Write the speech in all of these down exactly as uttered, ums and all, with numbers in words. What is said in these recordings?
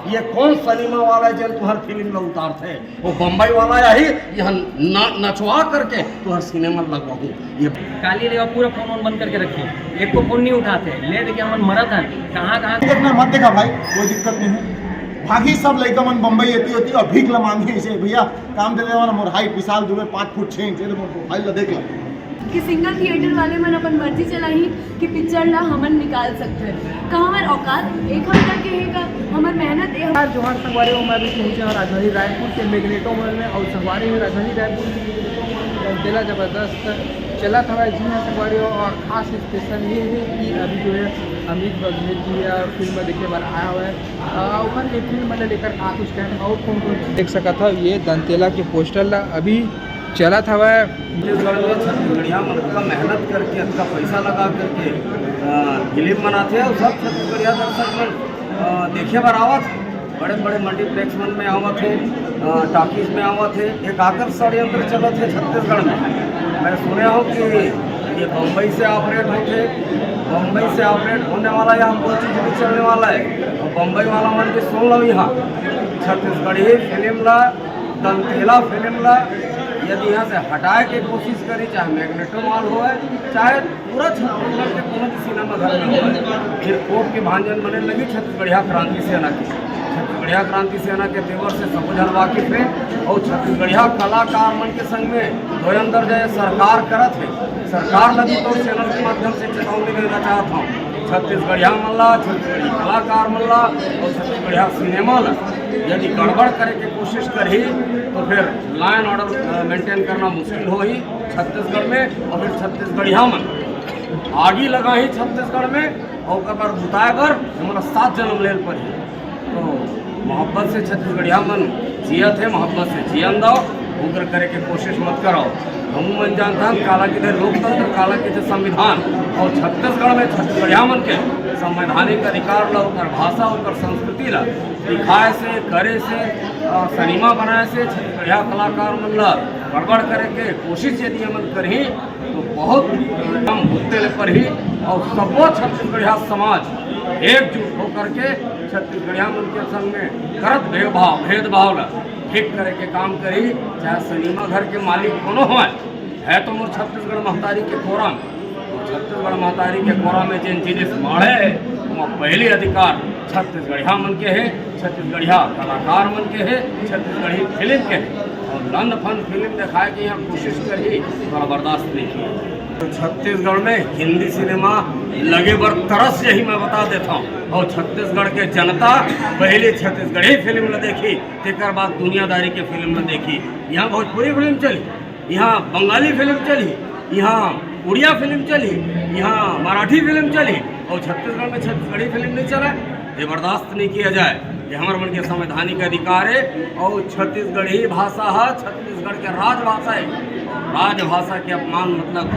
ये कौन सिनेमा वाला है जेन तुहर फिल्म ला उतारथे? वो बम्बई वाला आही, यहाँ न-, नचवा करके तुहर सिनेमा लगवाहूँ। ये काली लेवा पूरा फोन वोन बंद करके रखे, एक को फोन नहीं उठाते, ले देखे हमन मरत हन, कहाँ कहाँ देखना मत देखा भाई, कोई दिक्कत नहीं है। भागी सब लइका मन बम्बई एती होती और भीख ला मांगे इसे, "भैया काम दे दे, मोर हाइट विशाल दुबे पाँच फुट छः इंच है, तो मोर प्रोफाइल ला देख ला।" कि सिंगल थिएटर वाले मन अपन मर्जी चलाही कि पिक्चर ला हमन निकाल सकथन। का हमर औकात एक हफ्ता के हे का? हमर मेहनत ए जोहार संगवारी हो, मैं अभी पहुंचे हूं राजधानी रायपुर के मैग्नेटो मॉल में और संगवारी हो राजधानी रायपुर के मैग्नेटो मॉल में तेला जबरदस्त चलत हवय। जी हां संगवारी हो, और खास स्पेशल ये है कि अभी जो है अमित बघेल जी ह फिल्म देखे बर आए हवय। अ, ओकर ये फिल्म ला लेकर का कुछ कहना और कौन कौन चीज देख सकत हव, ये दंतेला के पोस्टर ला अभी चलत हवय। छत्तीसगढ़ में छत्तीसगढ़िया मन अतका मेहनत करके, अतका पैसा लगा करके, अ, फिल्म बनाथे और सब छत्तीसगढ़िया दर्शक मन, अ, देखे बर आवत, बड़े-बड़े मल्टीप्लेक्स मन में आवत हे, अ, टॉकीज में आवत हे। एक आकर षड्यंत्र चलत हे छत्तीसगढ़ में। मैं सुने हूँ कि ये बम्बई से ऑपरेट होथे, बम्बई से ऑपरेट होने वाला है, यहाँ कोई चीज नहीं चलने वाला है। और बम्बई वाला मन भी सुन लो, यहाँ छत्तीसगढ़ी फिल्म ला, दंतेला फिल्म ला यदि यहाँ से हटाए के कोशिश करी, चाहे मैग्नेटो मॉल होए, चाहे पूरा छत्तीसगढ़ के कोनो भी सिनेमा घर में होए, फिर कोर्ट के भांजन बने लगी छत्तीसगढ़िया क्रांति सेना के। छत्तीसगढ़िया क्रांति सेना के तेवर से सब जन वाकिफ है और छत्तीसगढ़िया कलाकार मन के संग में धोएंदर जय सरकार करत है। सरकार ला भी तो चैनल के माध्यम से चेतावनी देना चाहत हूँ, छत्तीसगढ़िया मन ला, छत्तीसगढ़ी कलाकार मन ला और छत्तीसगढ़िया सिनेमा ला यदि गड़बड़ करे के कोशिश करही तो फिर लॉ एंड ऑर्डर मेंटेन करना मुश्किल होही छत्तीसगढ़ में। और फिर छत्तीसगढ़िया मन आगी लगाही छत्तीसगढ़ में और ओकर बाद बुताए बर हमला सात जन्म लेल पड़ही। तो मोहब्बत से छत्तीसगढ़िया मन जियत हे, मोहब्बत से जियन दो, उग्र करे के कोशिश मत करो। हमू मन जानथन काला कथे लोकतंत्र, काला कथे संविधान। और छत्तीसगढ़ में छत्तीसगढ़िया मन के संवैधानिक अधिकार ला, ओकर भाषा, ओकर संस्कृति ला दिखाए से, करे से, अ, सिनेमा बनाए से, छत्तीसगढ़िया कलाकार मन ला गड़बड़ करे के कोशिश यदि हमन करही तो बहुत कम होते ले परही। और सबो छत्तीसगढ़िया समाज एकजुट होकर के छत्तीसगढ़िया मन के संग में गलत भेदभाव, भेदभाव ला ठीक करे के काम करही। चाहे सिनेमा घर के मालिक कोनो होय, है तो मोर छत्तीसगढ़ महतारी के कोरा में। और छत्तीसगढ़ महतारी के कोरा में जेन जिनिस माढ़े हे, ओमा पहली अधिकार छत्तीसगढ़िया मन के हे, छत्तीसगढ़िया कलाकार मन के हे, छत्तीसगढ़ी फिल्म के हे। और लंद फंद फिल्म दिखाए के यहाँ कोशिश करही, तो बर्दाश्त नहीं किया। तो छत्तीसगढ़ में हिंदी सिनेमा लगे बर तरस, यही मैं बता देता हूँ। और छत्तीसगढ़ के जनता पहले छत्तीसगढ़ी फिल्म ला देखी, तेकर बाद दुनियादारी के फिल्म ला देखी। यहाँ भोजपुरी फिल्म चली, यहाँ बंगाली फिल्म चली, यहाँ उड़िया फिल्म चली, यहाँ मराठी फिल्म चली, और छत्तीसगढ़ में छत्तीसगढ़ी फिल्म नहीं चला, ये बर्दाश्त नहीं किया जाए। ये हमर मन के संवैधानिक अधिकार है। और छत्तीसगढ़ी भाषा है, छत्तीसगढ़ के राजभाषा है। और राजभाषा के अपमान मतलब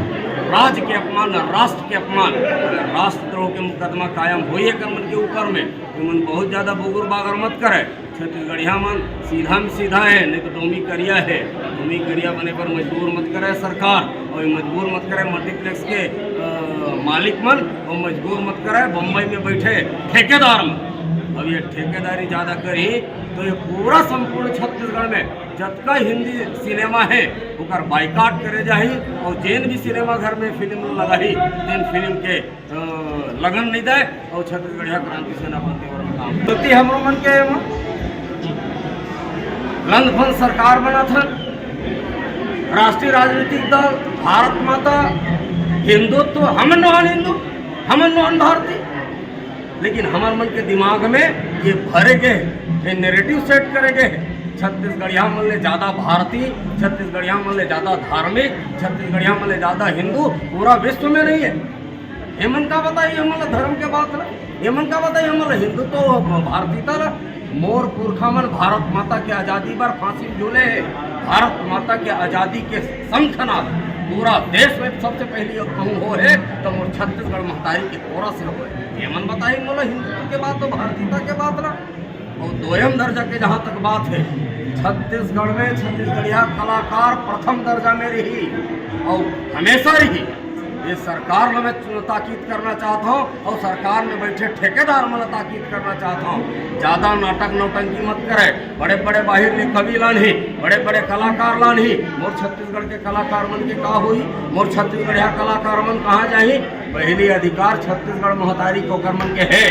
राज्य के अपमान, राष्ट्र के अपमान। अगर राष्ट्रद्रोह के मुकदमा कायम होई एकर मन के ऊपर में, तो मन बहुत ज्यादा बुगुर बागर मत करे। छत्तीसगढ़िया मन सीधा में सीधा है, नहीं तो डोमी करिया है। डोमी करिया बने पर मजबूर मत करे सरकार, और ये मजबूर मत करे मल्टीप्लेक्स के, अ, मालिक मन, और मजबूर मत करे बम्बई में बैठे ठेकेदार मन। अब ये ठेकेदारी ज्यादा करी तो ये पूरा संपूर्ण छत्तीसगढ़ में जतका हिंदी सिनेमा है ओकर बाइकाट करे जाही, और जेन भी सिनेमा घर में फिल्म लगाही तेन फिल्म के अ, लगन नहीं दे और छत्तीसगढ़िया क्रांति सेना अपन तेवर में काम। गलती हमरो मन के एमा लंदफंद सरकार बनाथन, राष्ट्रीय राजनीतिक दल, भारत माता, हिंदुत्व, हमन नोहन हिंदू, हमन नोहन भारतीय, लेकिन हमर मन के दिमाग में ये भरे गए, ये नैरेटिव सेट करे गए। छत्तीसगढ़िया मन ले ज्यादा भारतीय, छत्तीसगढ़िया मन ले ज्यादा धार्मिक, छत्तीसगढ़िया मन ले ज्यादा हिंदू पूरा विश्व में नहीं है। एमन का बताई हमन ला धर्म के बात ला, एमन का बताई हमन ला हिंदुत्व, भारतीयता ला। मोर पुरखा मन भारत माता के आजादी बर फांसी में झूले हे। भारत माता के आजादी के शंखनाद पूरा देश में सबसे पहली अगर कहूँ हो हे तो मोर छत्तीसगढ़ महतारी के कोरा से हो हे। एमन बताई मोला हिंदुत्व के बात तो भारतीयता के बात ला। और दोयम दर्जा के जहाँ तक बात है, छत्तीसगढ़ में छत्तीसगढ़िया कलाकार प्रथम दर्जा में रही और हमेशा रही। ये सरकार ल मैं ताकीद करना चाहत हूँ और सरकार में बैठे ठेकेदार मन ला ताकीद करना चाहत हूँ, ज्यादा नाटक नौटंकी मत करे। बड़े बड़े बाहिर ले कवि लानही, बड़े बड़े कलाकार लानही, मोर छत्तीसगढ़ के कलाकार मन के का होई? मोर छत्तीसगढ़िया कलाकार मन कहाँ जाही? पहली अधिकार छत्तीसगढ़ महतारी के ओकर मन के है,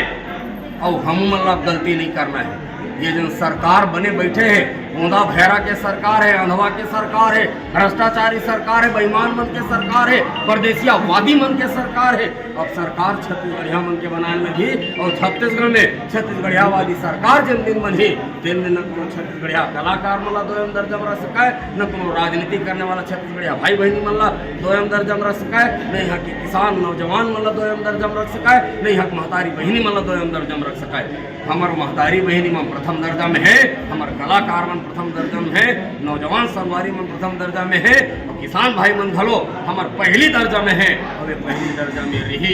और हम मन ला गलती नहीं करना है। ये जन सरकार बने बैठे हैं, गोंदा भैरा के सरकार है, अंधवा के सरकार है, भ्रष्टाचारी सरकार है, बेईमान मन के सरकार है, परदेसियावादी मन के सरकार है। अब सरकार छत्तीसगढ़िया मन के बनाए लगी और छत्तीसगढ़ में छत्तीसगढ़ियावादी सरकार जिन दिन बनही, तेन दिन न कोनो छत्तीसगढ़िया कलाकार मन ला दोयम दर्जा में रख सकाय, न कोनो राजनीति करने वाला छत्तीसगढ़िया भाई बहनी मन ला दोयम दर्जा में रख सकाय, न यहाँ के किसान नौजवान मन ला दोयम दर्जा में रख सकाय, न यहाँ के महतारी बहनी मन ला दोयम दर्जा में रख सकाय। हमर महतारी बहनी मन प्रथम दर्जा में है, हमर कलाकार मन प्रथम दर्जा में है, नौजवान संगवारी मन प्रथम दर्जा में है, और किसान भाई मन घलो हमर पहली दर्जा में है, और ये पहली दर्जा में रही।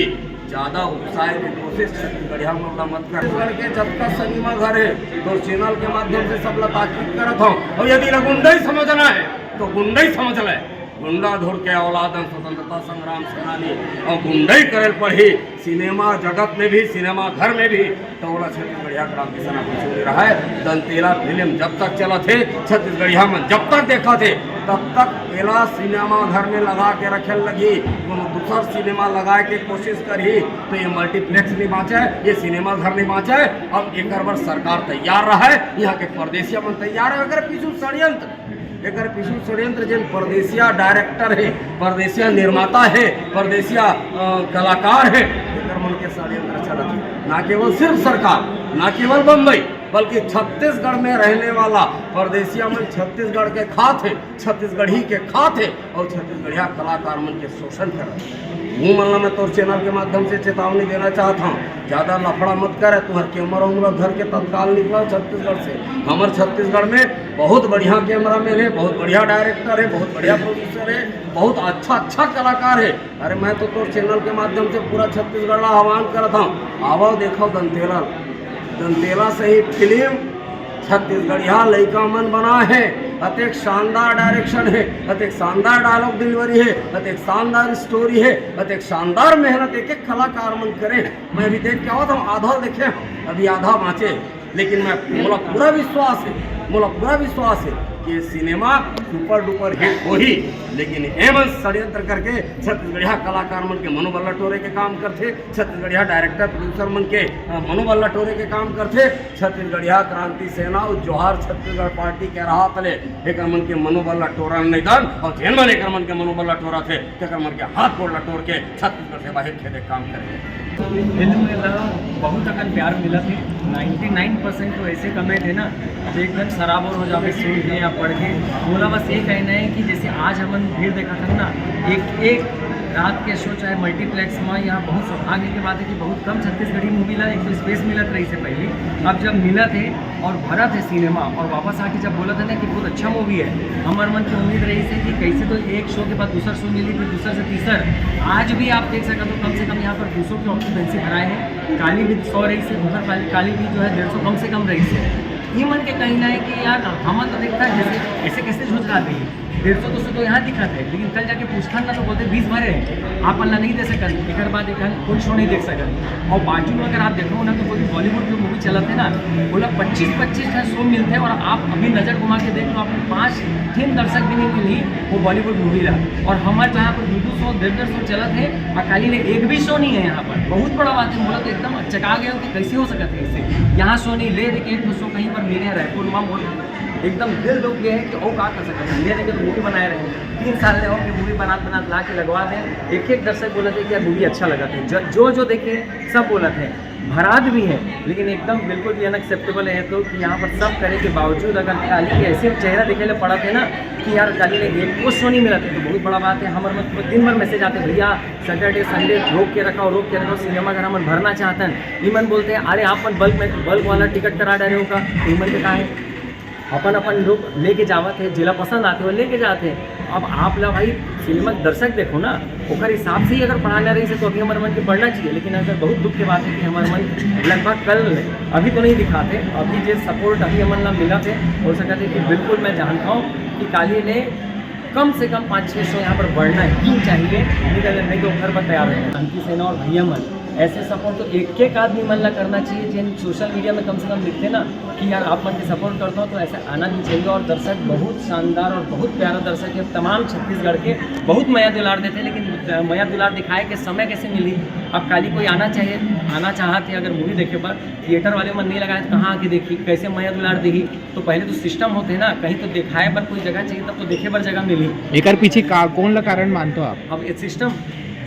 ज्यादा उकसाए के कोशिश छत्तीसगढ़िया मन ला मत कर। छत्तीसगढ़ के जतका सिनेमा घर है, तो चैनल के माध्यम से सब ला ताकीद करत हूँ। और यदि ला गुंडई समझना है, तो गुंडई समझ ले। गुंडा धुर के औलाद हैं, स्वतंत्रता संग्राम सेनानी, और गुंडई करे पड़ही सिनेमा जगत में भी, सिनेमा घर में भी। तो ओला छत्तीसगढ़िया क्रांति सेना कुछ नहीं रहा है। दंतेला फिल्म जब तक चलत हे, छत्तीसगढ़िया मन जब तक देखत हे, तब तक एला सिनेमा घर में लगा के रखे लगी। कोनो दूसर सिनेमा लगाए के कोशिश करही, तो ये मल्टीप्लेक्स नहीं बाँचे, ये सिनेमा घर नहीं बाँचे। अब एकर बर सरकार तैयार रहे, यहाँ के परदेसिया मन तैयार है। अगर पीछू षड्यंत्र, एकर पीछू षड्यंत्र जेन परदेसिया डायरेक्टर है, परदेसिया निर्माता है, परदेसिया, अ, कलाकार है, एकर मन के षड्यंत्र चलत है। ना केवल सिर्फ सरकार, ना केवल बम्बई, बल्कि छत्तीसगढ़ में रहने वाला परदेसिया मन छत्तीसगढ़ के खात है, छत्तीसगढ़ी के खात है और छत्तीसगढ़िया कलाकार मन के शोषण करत है। वो मन ला मैं तोर चैनल के माध्यम से चेतावनी देना चाहत हूँ, ज्यादा लफड़ा मत करे। तुहर कैमरा उमरा धर के तत्काल निकला छत्तीसगढ़ से। हमर छत्तीसगढ़ में बहुत बढ़िया कैमरा मैन है, बहुत बढ़िया डायरेक्टर है, बहुत बढ़िया प्रोड्यूसर है, बहुत अच्छा अच्छा कलाकार है। अरे, मैं तो तोर चैनल के माध्यम से पूरा छत्तीसगढ़ ला आह्वान करत हूँ, आवव देखव दंतेला, दंतेला सही फिल्म छत्तीसगढ़िया लइका मन बनाए हे। अतेक शानदार डायरेक्शन हे, अतेक शानदार डायलॉग डिलीवरी हे, अतेक शानदार स्टोरी हे, अतेक शानदार मेहनत एक एक कलाकार मन करे। मैं अभी देख के आवत हूँ, आधा देखे हूँ, अभी आधा बाँचे, लेकिन मैं, मोला पूरा विश्वास है, मोला पूरा विश्वास है कि सिनेमा सुपर डुपर हिट होही। लेकिन एमन षड्यंत्र करके छत्तीसगढ़िया कलाकार मन के मनोबल ला टोरे के काम करथे, छत्तीसगढ़िया डायरेक्टर प्रोड्यूसर मन के, अ, मनोबल ला टोरे के काम करथे। छत्तीसगढ़िया क्रांति सेना अउ जोहार छत्तीसगढ़ पार्टी के राहत ले एकर मन के मनोबल ला टोरन नहीं दन, अउ जेन मन एकर मन के मनोबल ला टोरथे, तेकर मन के हाथ गोड़ ला टोर के छत्तीसगढ़ से बाहर खेदे काम करे। फिल्म में ला बहुत अकन प्यार मिलत हे। नाइंटी नाइन परसेंट तो ऐसे कमेंट हे ना, जो एकदम सराबोर हो जावे सुन के या पढ़ के। मोला बस ये कहना है कि जैसे आज हमन भीड़ देखत हन ना, एक एक रात के शो चाहे मल्टीप्लेक्स में, यहाँ बहुत सौभाग्य के बात है कि बहुत कम छत्तीसगढ़ी मूवी ला एक तो स्पेस मिलत रहिस हे पहले, अब जब मिलत हे और भरत हे सिनेमा और वापस आके जब बोलत हे ना कि बहुत अच्छा मूवी है, हमर मन के उम्मीद रहिस हे कि कैसे तो एक शो के बाद दूसर शो मिली, फिर दूसर से तीसर। आज भी आप देख सकत हो, कम से कम यहाँ पर दो सौ की ऑक्यूपेंसी भराए हे। काली भी सौ रहिस हे, उधर काली, काली भी जो है डेढ़ सौ कम से कम रहिस हे। ये मन के कहना है कि यार, हमन तो देखता है जैसे ऐसे कैसे झुझला दी, डेढ़ सौ दो सौ तो यहाँ दिखत है, लेकिन कल जाके पूछथन ना तो बोलते बीस भरे हैं, आप मन ला नहीं दे सकन, एक बार देखन कोई शो नहीं देख सकन। और बाजू में अगर आप देखो ना तो कोई बॉलीवुड जो मूवी चलत है ना, बोला पच्चीस पच्चीस ठन शो मिलते हैं और आप अभी नज़र घुमा के देख लो, आपको पाँच ठिन दर्शक भी नहीं मिली वो बॉलीवुड मूवी ला। और हमारे तो यहाँ पर दो दो सौ डेढ़ डेढ़ सौ चलत है, और काली ने एक भी शो नहीं है यहाँ पर। बहुत बड़ा बात है, बोला तो एकदम चका गए हो कि कैसे हो सकता है इससे। यहाँ शो नहीं ले, लेकिन एक तो शो कहीं पर मिले हैं रायपुर में, बोल एकदम दिल दुख गए है कि ओ का कर सकते हैं, ले लेके तो मूवी बनाए रहे, तीन साल ले हो कि मूवी बनात बनात ला के लगवा दें। एक एक दर्शक बोला थे कि यार मूवी अच्छा लगा था, ज-, जो जो देखे सब बोला थे, भरात भी है, लेकिन एकदम बिल्कुल भी अनएक्सेप्टेबल है तो कि यहाँ पर सब करे के बावजूद अगर काली के ऐसे चेहरा देखे ले पड़ा थे ना कि यार काली ने एक वो शो नहीं मिला था, तो बहुत बड़ा बात है। हमारे में दिन भर मैसेज आते, भैया सैटरडे संडे रोक के रखा, रोक के रखा, सिनेमा घर हमन भरना चाहते हैं। ई मन बोलते हैं, अरे आप मन बल्क में, बल्क वाला टिकट करा डारे हो का? ई मन के का है, अपन अपन लोग लेके जावत है, जेला पसंद आते हो लेके जाते हैं। अब आप ला भाई सिनेमा के दर्शक देखो ना, ओकर हिसाब से ही अगर पढ़ाना रही से तो अभी हमारे मन के पढ़ना चाहिए। लेकिन अगर बहुत दुख के बात है कि हमारे मन लगभग कल, अभी तो नहीं दिखाते, अभी जे सपोर्ट अभी हमन ला मिला थे, हो सकता है कि बिल्कुल मैं जानता हूँ कि काली ने कम से कम पाँच छः सौ यहाँ पर बढ़ना ही चाहिए, नहीं तो घर पर तैयार है। शांति सेना और भैया मन ऐसे सपोर्ट तो एक एक आदमी मन ला करना चाहिए, जिन सोशल मीडिया में कम से कम लिखते ना कि यार आप मन के सपोर्ट करता हूँ, तो ऐसे आना भी चाहिए। और दर्शक बहुत शानदार और बहुत प्यारा दर्शक है, तमाम छत्तीसगढ़ के बहुत मया दुलार देते हैं, लेकिन मया दुलार दिखाए के समय कैसे मिली? अब काली कोई आना चाहिए, आना चाहते अगर मूवी देखे पर, थिएटर वाले मन नहीं लगाए तो कहाँ आके देखी, कैसे मया दुलार देही? तो पहले तो सिस्टम होते ना, कहीं तो दिखाए पर कोई जगह चाहिए, तब तो देखे पर जगह मिली। एकर पीछे का, कौन ला कारण मानते हो आप? अब ये सिस्टम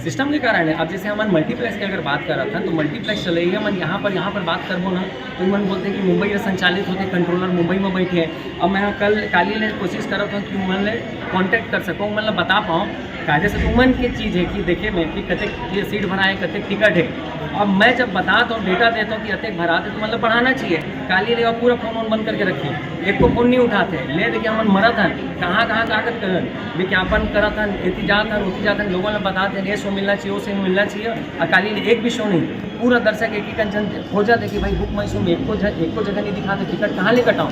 सिस्टम के कारण है। अब जैसे हमन मल्टीप्लेक्स की अगर बात करत हन, तो मल्टीप्लेक्स चले ही हमन यहाँ पर यहाँ पर बात करबो ना, तो मन बोलते हैं कि मुंबई में संचालित होते, कंट्रोलर मुंबई में बैठे हैं। अब मैं कल काली ले कोशिश करत हूँ कि उमन ले कॉन्टैक्ट कर सकूँ, उमन ले बता पाऊँ। कायदे से तो उमन की चीज़ है कि देखे मैं कि कतेक ये सीट भरा है, कतेक टिकट है। अब मैं जब बताता हूँ, डेटा देता हूँ कि अतेक भराते, तो मतलब बढ़ाना चाहिए। काली ले और पूरा फोन वोन बंद करके रखे, एक को फोन नहीं उठाते। ले देखिए हमन मरत हन, कहाँ कहाँ का करत हन, विज्ञापन करत हन, एती जात हन, ओती जात हन, लोगों ने बताते हैं ये शो मिलना चाहिए, वो शो मिलना चाहिए। और काली ले एक भी शो नहीं, पूरा दर्शक एक ही कंचन हो जाते कि भाई बुक माई शो में एको जगह एको जगह नहीं दिखाते, टिकट कहाँ ले कटाऊँ?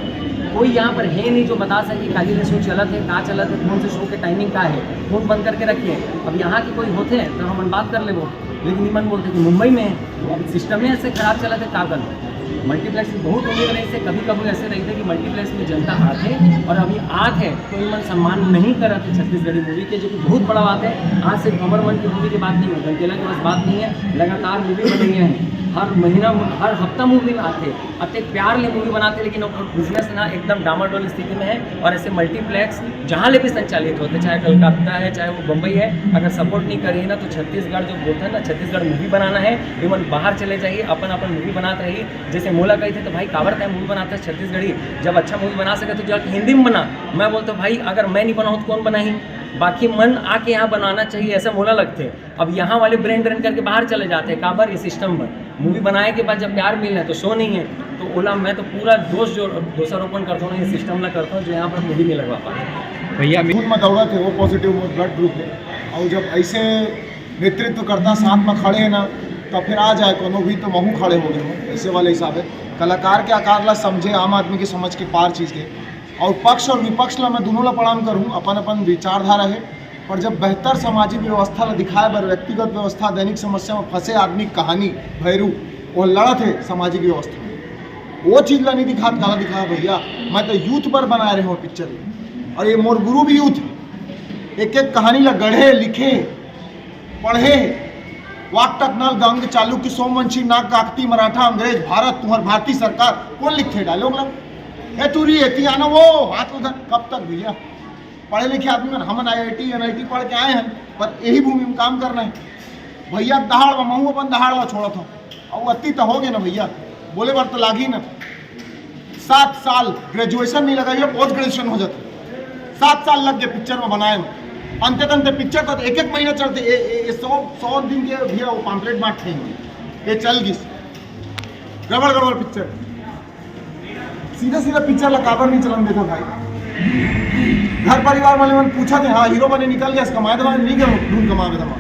कोई यहाँ पर है नहीं जो बता सके काली ले शो चलत है, का चलत है, कौन से शो के टाइमिंग का है। फोन बंद करके रखिए। अब यहाँ के कोई होते हैं तो हमन बात कर लेबो, लेकिन इमन बोलते कि मुंबई में है। तो अब सिस्टम ही ऐसे खराब चलत है, का करूँ? मल्टीप्लेक्स में बहुत उम्मीद रही से, कभी कभी ऐसे रही थे कि मल्टीप्लेक्स में जनता आते और अभी आते तो इमन सम्मान नहीं करत है छत्तीसगढ़ी मूवी के, जो कि बहुत बड़ा बात है। आज सिर्फ अमर मन की मूवी की बात नहीं है, गंटेला की बस बात नहीं है, लगातार मूवी बन रही है, हर महीना, हर हफ्ता मूवी में आते, अतेक प्यार ले मूवी बनाते, लेकिन बिजनेस ना एकदम डामाडोल स्थिति में है। और ऐसे मल्टीप्लेक्स जहाँ ले भी संचालित होते, चाहे कलकत्ता है, चाहे वो बम्बई है, अगर सपोर्ट नहीं करिए ना, तो छत्तीसगढ़ जो बोलते हैं ना, छत्तीसगढ़ मूवी बनाना है, इमन बाहर चले जाइए, अपन अपन मूवी बनाते रहिए। जैसे मोला कही थे तो भाई काबर तय मूवी बनाते हैं छत्तीसगढ़ी, जब अच्छा मूवी बना सके तो जाके हिंदी में बना। मैं बोलता भाई अगर मैं नहीं बनाऊँ तो कौन बनाही? बाकी मन आके यहाँ बनाना चाहिए, ऐसा मोला लगते। अब यहाँ वाले ब्रेन ड्रेन करके बाहर चले जाते हैं, काबर? ये सिस्टम में मूवी बनाए के बाद जब प्यार मिलना है तो शो नहीं है, तो ओला मैं तो पूरा दोष जो दोषारोपण करता हूँ ना, ये सिस्टम ला करता हूँ जो यहाँ पर मूवी नहीं लगवा पाता। भैया, खून में दौड़त हे, वो पॉजिटिव ब्लड ग्रुप है। और जब ऐसे नेतृत्व करता साथ में खड़े हैं ना, तो फिर आ जाए कोनो भी, तो महू खड़े हो गए हूँ ऐसे वाले हिसाब है। कलाकार के आकार ला समझे, आम आदमी की समझ के पार चीज के। और पक्ष और विपक्ष ला मैं दोनों ला प्रणाम करूँ, अपन अपन विचारधारा है। पर जब बेहतर सामाजिक व्यवस्था ला दिखाए बर व्यक्तिगत व्यवस्था, दैनिक समस्या में फंसे आदमी कहानी भैरू वो लड़त है सामाजिक व्यवस्था में, वो चीज ला नहीं दिखात, काला दिखात भैया। मैं तो यूथ बर बनाए रहे हूँ पिक्चर, और ये मोर गुरु भी यूथ है। एक एक कहानी ला गढ़े, लिखे, पढ़े, वाक टकनाल गंग चालुक्य सोमवंशी नाग काकती मराठा अंग्रेज भारत तुम्हार भारतीय सरकार, कौन लिखते डायलॉग ला? ए तू री एती आना वो हाथ उधर, कब तक भैया? पढ़े लिखे आदमी मन, हमन I I T N I T पढ़ के आए हैं, पर यही भूमि में काम करना है। भैया दहाड़ में महू अपन दहाड़ ला छोड़त हूँ, और अति तो हो गए ना भैया, बोले बार तो लागी ना। सात साल ग्रेजुएशन नहीं लगा, ये पोस्ट ग्रेजुएशन हो जाता। सात साल लग गए पिक्चर में बनाए में। अंते तंते पिक्चर तो एक एक महीना चलते, ए, ए, ए, सौ सौ दिन के भैया वो पाम्पलेट बांट थे, ये चल गई गड़बड़ गड़बड़ पिक्चर। सीधा सीधा पिक्चर ला काबर नहीं चलन देता भाई? घर परिवार वाले मन पूछा थे, हाँ हीरो बने निकल गया, कमाए दमा नहीं गया, ढूंढ कमाए दमा।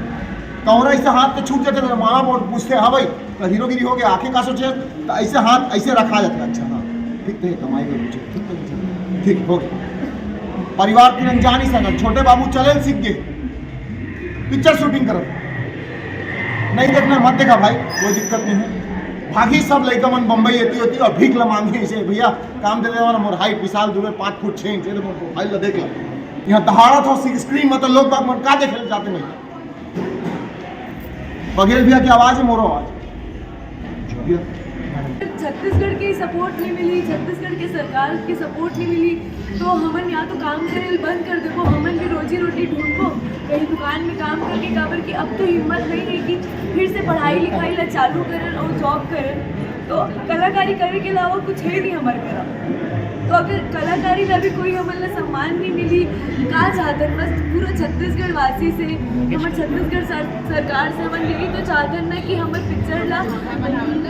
कौरा ऐसे हाथ पे छूट जाते थे, माँ बोल पूछते, हाँ भाई तो हीरोगिरी हो गया, आंखें का सोचे, तो ऐसे हाथ ऐसे रखा जाता है। अच्छा हाँ, ठीक थे, कमाई कर पूछे, ठीक है, ठीक हो गया। परिवार तीन जान ही सकल, छोटे बाबू चले सीख गए, पिक्चर शूटिंग करत। नहीं देखना मत देखा भाई, कोई दिक्कत नहीं है। भागी सब लइका मन बम्बई एती होती और भीख ला मांगी इसे, भैया काम दे देवा ना, मोर हाइट विशाल दुबे पाँच फुट छः इंच है, तो मोर प्रोफाइल ला देख ला। यहाँ दहाड़ा था स्क्रीन में, तो लोग बाग मन का देखे जाते नहीं। बघेल भैया की आवाज़ है, मोरो आवाज़। छत्तीसगढ़ की सपोर्ट नहीं मिली, छत्तीसगढ़ की सरकार की सपोर्ट नहीं मिली, तो हमन या तो काम करे बंद कर देबो, हमन भी रोजी रोटी ढूंढबो कहीं दुकान में काम करके, काबर कि अब तो हिम्मत नहीं है कि फिर से पढ़ाई लिखाई ला चालू करन और जॉब करन। तो कलाकारी करे के अलावा कुछ है नहीं हमारे करा। तो अगर कलाकारी ला भी कोई हमन ला सम्मान नहीं मिली, का चाहतन बस पूरा छत्तीसगढ़ वासी से, हमर छत्तीसगढ़ सर, सरकार से हमन यही तो चाहतन ना कि हमर पिक्चर ला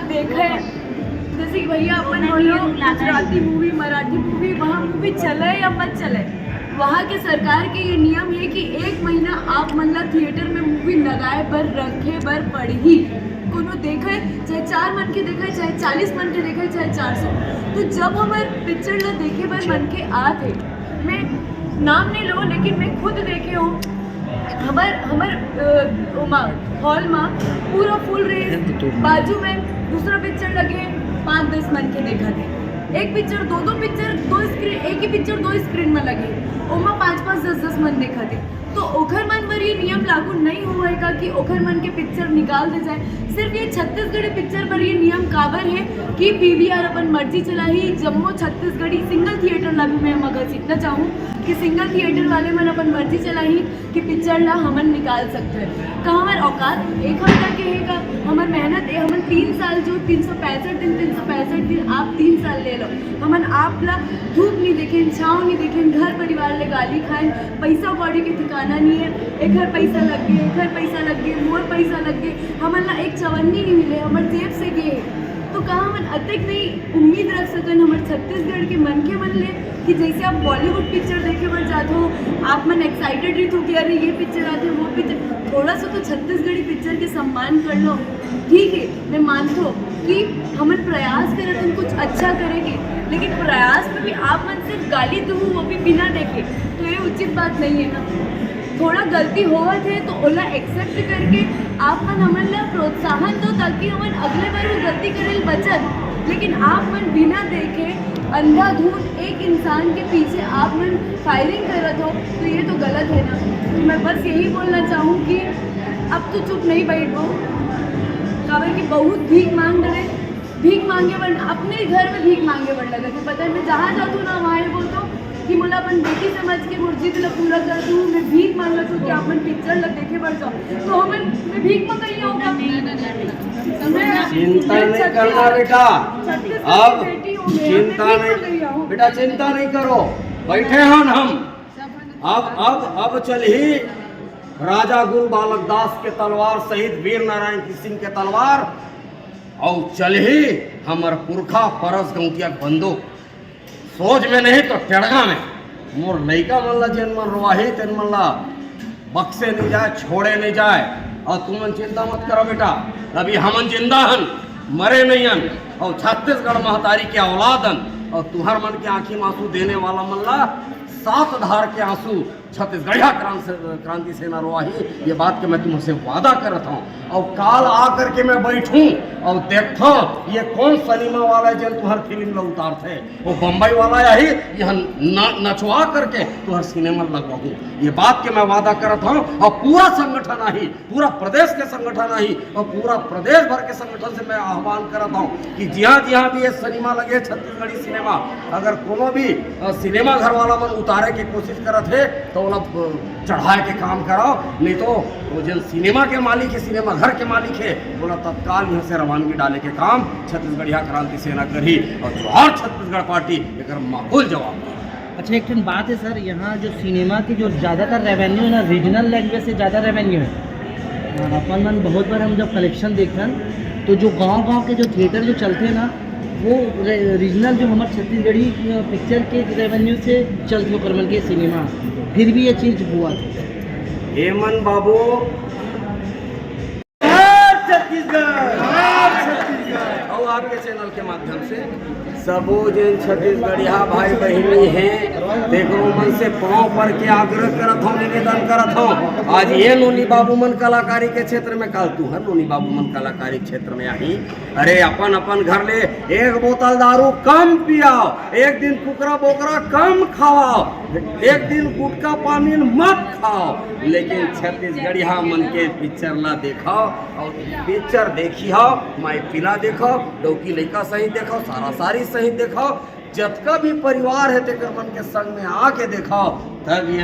देखे। जैसे कि भैया अपन बोले गुजराती मूवी, मराठी मूवी, वहाँ मूवी चले या मत चले, वहाँ के सरकार के ये नियम है कि एक महीना आप मन ला थिएटर में मूवी लगाए बर रखे बर पड़ही। कोनो देखे चाहे चार मन के देखे, चाहे चालीस मन के देखे, चाहे चार सौ। तो जब हमर पिक्चर ला देखे बर मन के आत है, मैं नाम नहीं लो, लेकिन मैं खुद देखे हूँ। हमर हमर अ, ओमा हॉल मा पूरा फुल रहे। बाजू में दूसरा पिक्चर लगे, पाँच दस मन के देखा थे। एक पिक्चर दो दो पिक्चर दो स्क्रीन, एक ही पिक्चर दो स्क्रीन में लगे, ओमा पाँच पाँच दस दस मन देखा थे। तो ओखर मन बर ये नियम लागू नहीं हुआ है का कि ओखर मन के पिक्चर निकाल दे जाए? सिर्फ ये छत्तीसगढ़ी पिक्चर पर ये नियम काबर है कि पीवीआर अपन मर्जी चलाही? जम्मो छत्तीसगढ़ी सिंगल थिएटर ला भी मैं मगर सीखना चाहूँ कि सिंगल थिएटर वाले मन अपन मर्जी चलाही कि पिक्चर ला हमन निकाल सकते हैं। का हमर औकात एक हफ्ता के है का? हमर मेहनत ए, हमन तीन साल जो तीन सौ पैंसठ दिन, तीन सौ पैंसठ दिन, आप तीन साल ले लो, हमन आप ला धूप नहीं देखेन, छाँव नहीं देखेन, घर परिवार ले गाली खाएन, पैसा कौड़ी के ठिकाना नहीं है। एकर पैसा लग गए, एकर पैसा लग गए, मोर पैसा लग गए, हमन ला एक चवन्नी नहीं मिले, हमर जेब से गए। तो का हमन अतेक नहीं उम्मीद रख सकन हमर छत्तीसगढ़ के मनखे मन ले कि जैसे आप बॉलीवुड पिक्चर देखे बर जात हो, आप मन एक्साइटेड रहित हो कि अरे ये पिक्चर आते, वो पिक्चर, थोड़ा सा तो छत्तीसगढ़ी पिक्चर के सम्मान कर लो। ठीक है, मैं मानत हो कि हमन प्रयास करत हन कुछ अच्छा करे के, लेकिन प्रयास में भी आप मन सिर्फ गाली दूँ, वो भी बिना देखे, तो ये उचित बात नहीं है ना। थोड़ा गलती होवत है तो ओला एक्सेप्ट करके आप मन हमन ला प्रोत्साहन दो, ताकि हमन अगले बार वो गलती करे ले बचन। लेकिन आप मन बिना देखे अंधाधुंध एक इंसान के पीछे आप मन फायरिंग करत हो, तो ये तो गलत है ना। तो मैं बस यही बोलना चाहूँ कि अब तो चुप नहीं बैठ पाऊँ, काबर कि बहुत भीख मांग रहे, भीख मांगे बर, अपने घर में भीख मांगे बर लगा थे। पता है, मैं जहाँ जाती हूँ ना, वहाँ ये बोलता हूँ कि मोला अपन बेटी समझ के मोर जिद ला पूरा कर दू, मैं भीख मांगत हूँ कि आप मन पिक्चर ला देखे बर जाओ। तो हमन, मैं भीख मांग गई हूँ क्या? मैं चिंता मैं नहीं करना छत्तीस-, बेटा, छत्तीसगढ़ की अब बेटी हूँ, मैं चिंता भीख नहीं, मांग गई हूँ। बेटा चिंता नहीं करो, बैठे हन हम। अब अब अब चलही राजा गुरु बालक दास के तलवार, शहीद वीर नारायण सिंह के तलवार, अउ चलही हमर पुरखा परस गौंटिया के बंदूक। सोच में नहीं तो टेड़गा में। मोर लइका मन ला जेन मन रोवाही तेन मन ला बक्से नहीं जाए, छोड़े नहीं जाए। अउ तुमन चिंता मत करो बेटा, अभी हमन जिंदा हन, मरे नहीं हन। अउ छत्तीसगढ़ महतारी के औलाद हन, अउ तुहर मन के आंखी में आंसू देने वाला मन ला सात धार के आंसू छत्तीसगढ़िया क्रांति, क्रांति सेना रोवाही, ये बात के मैं तुमसे वादा करत हूँ। अउ काल आ करके मैं बैठूं अउ देखता ये कौन सिनेमा वाला है जेन तुहर फिल्म ला उतारथे, वो बम्बई वाला आही, यहाँ न-, नचवा करके तुहर सिनेमा लगवाहूँ। ये बात के मैं वादा करत हूँ। अउ पूरा संगठन आही, पूरा प्रदेश के संगठन आही अउ पूरा प्रदेश भर के संगठन से मैं आह्वान करत हूँ कि जिहाँ जिहाँ भी ये सिनेमा लगे, छत्तीसगढ़ी सिनेमा, अगर कोनो भी, अ, सिनेमा घर वाला मन उतारे के कोशिश करत हे, तो ओला, अ, चढ़ाए के काम कराओ, नहीं तो वो जेन सिनेमा के मालिक है, सिनेमा घर के मालिक है, ओला तत्काल यहाँ से रवानगी डाले के काम छत्तीसगढ़िया क्रांति सेना करही। अउ जोहार छत्तीसगढ़ पार्टी एकर माकूल जवाब दे। अच्छा, एक ठन बात है सर, यहाँ जो सिनेमा की जो ज़्यादातर रेवेन्यू है ना, रीजनल लैंग्वेज से ज़्यादा रेवेन्यू है। हाँ, अपन मन बहुत बार हम जब कलेक्शन देखथन, तो जो गांव-गांव के जो थिएटर जो चलथे ना, वो रे-, रीजनल जो हमर छत्तीसगढ़ी, अ, पिक्चर के रेवेन्यू से चलथे ओकर मन के सिनेमा, फिर भी ये चीज हुआ। एमन बाबू, जोहार छत्तीसगढ़, जोहार छत्तीसगढ़। अउ आपके चैनल के माध्यम से सबो जेन छत्तीसगढ़िया भाई बहिनी हे, तेकरो मन से पांव पर के आग्रह करत हूँ, निवेदन करत हूँ। आज ये नोनी बाबू मन कलाकारी के क्षेत्र में, काल तुहर नोनी बाबू मन कलाकारी क्षेत्र में आही। अरे अपन अपन घर ले एक बोतल दारू कम पियाओ, एक दिन कुकरा बोकरा कम खवाओ, एक दिन गुटखा पान मत खाओ, लेकिन छत्तीसगढ़िया मन के पिक्चर ला देखाओ। अउ पिक्चर देखिहव, माई पीला देखव, डौकी लइका सहित देखव, सारा सारी सहित देखव, जतका भी परिवार हे तेकर मन के संग में आके देखव, तब ये